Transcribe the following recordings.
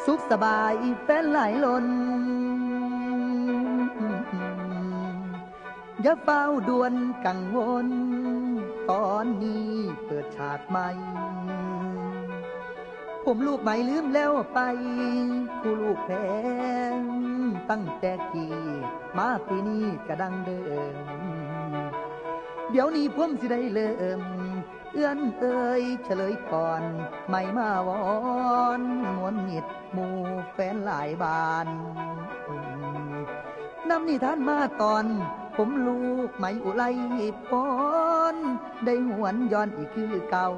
ສຸກສະບາຍແຟນຫຼາຍລົ້ນ ຢ່າຟ້າວດ່ວນກັງວົນ ຕອນນີ້ເປີດສາດໃໝ່ ຜົມລູກໃໝ່ລືມແລ້ວໄປ ຜູ້ລູກແພງຕັ້ງແຕ່ກີ້ ມາປີນີ້ກະດັງເດີມ ດຽວນີ້ຜົມຊິໄດ້ເລີ່ມ ເອື້ອນເອີຍສະເຫຼີຍກ່ອນ ໃໝ່ມາວອນ ມວນມິດໝູ່ແຟນຫຼາຍບ້ານ ນຳນິທານມາຕອນ ຜົມລູກໃໝ່ອຸໄລພອນ ໄດ້ຫວນຍ້ອນອີກຄືເກົ່າ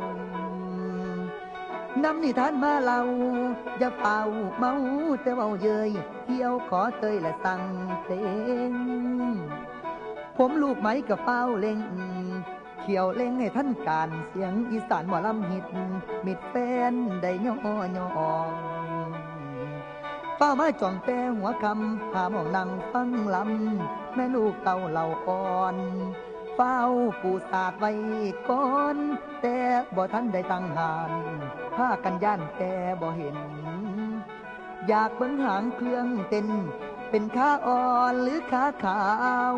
ນຳນິທານມາເລົ່າ ຢ່າຟ້າວເມົາ ແຕ່ເວົ້າເຍີ້ຍ ທ່ຽວຂໍເຕີຍ ແລະ ສັງເພງ ຜົມລູກໃໝ່ກະຟ້າວເລັ່ງ ຂ້ຽວເລັ່ງໃຫ້ທັນການ ສຽງອີສານໝໍລຳຮິດ ມິດແຟນໄດ້ຍໍຍ້ອງ ຟ້າວມາຈ້ອງແຕ່ຫົວຄ່ຳ ຫາໝ່ອງນັ່ງຟັງລຳ ແມ່ລູກເຕົ້າເລົ່າອ່ອນ ຟ້າວປູສາດໄວ້ກ່ອນ ແຕ່ບໍ່ທັນໄດ້ຕັ້ງຮ້ານ ພາກັນຢ້ານແຕ່ບໍ່ເຫັນ ຢາກເບິ່ງຫາງເຄື່ອງເຕັ້ນ ເປັນຂາອ່ອນຫຼືຂາຂາວ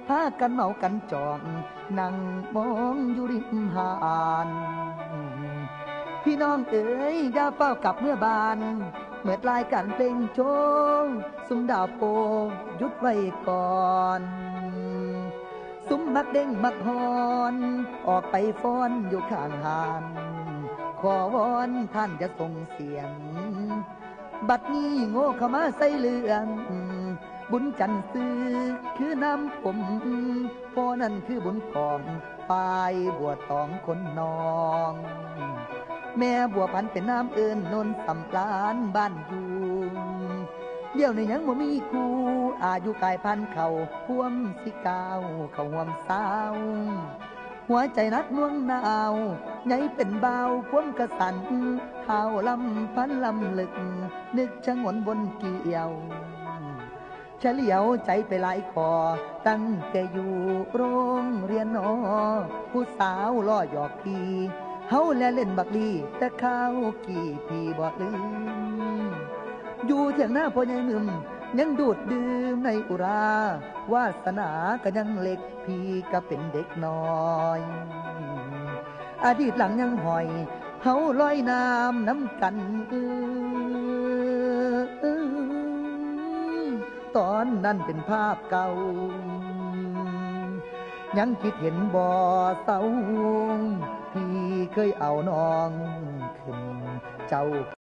ພາກັນເມົາກັນຈອງ ນັ່ງມອງຢູ່ລິມຫານ ພີ່ນ້ອງເອີຍ ຢ່າຟ້າວກັບເມືອບ້ານ ເໝິດລາຍການເພງໂຊ ຊຸມດາວໂປ ຢຸດໄວ້ກ່ອນ ຊຸມມັກເດ້ງມັກຮ້ອນ ອອກໄປຟ້ອນຢູ່ຂ້າງຮ້ານ ຂໍວອນທ່ານຢ່າສົ່ງສຽງ ບັດນີ້ໂງ່ເຂົ້າມາໃສ່ເລື່ອງ ບຸນຈັນຊື່ຄືນາມຜົມ ພໍ່ນັ້ນຄືບຸນກອງ ປາຍບົວຕອງຄົນນ້ອງ ແມ່ບົວພັນເປັນນາມເອີ້ນ ໂນນສຳລານບ້ານຢູ່ ດຽວນີ້ຍັງບໍ່ມີຄູ່ ອາຍຸກາຍຜ່ານເຂົ້າ ພວມຊິກ້າວເຂົ້າຮ່ວມຊາວ ຫົວໃຈໜັກໜ່ວງໜາວ ໃຫຍ່ເປັນບ່າວຄວາມກະສັນ ທ້າວລຳພັນລຳເລິກ ນຶກຊະຫງວນບົນກ່ຽວ ຊະຫຼຽວໃຈໄປຫຼາຍຂໍ້ ຕັ້ງແຕ່ຢູ່ໂຮງຮຽນນອ ຜູ້ສາວລໍ້ຫຍອກພີ່ ເຮົາແລເຫຼັ້ນບັກລີ້ ແຕ່ຄາວກີ້ພີ່ບໍ່ລືມ ຢູ່ຖຽງນາພໍ່ໃຫຍ່ງື່ມ ຍັງດູດດື່ມໃນອຸຣາ ວາສະໜາກະຍັງເລັກ ພີ່ກະເປັນເດັກນ້ອຍ ອະດີດຫຼັງຍັງຫ້ອຍ ເຮົາລອຍນ້ຳນຳກັນ ຕອນນັ້ນເປັນພາບເກົ່າ ຍັງຄິດເຫັນບໍ່ເຊົາ ທີ່ເຄີຍເອົານ້ອງຂຶ້ນເຈົ້າ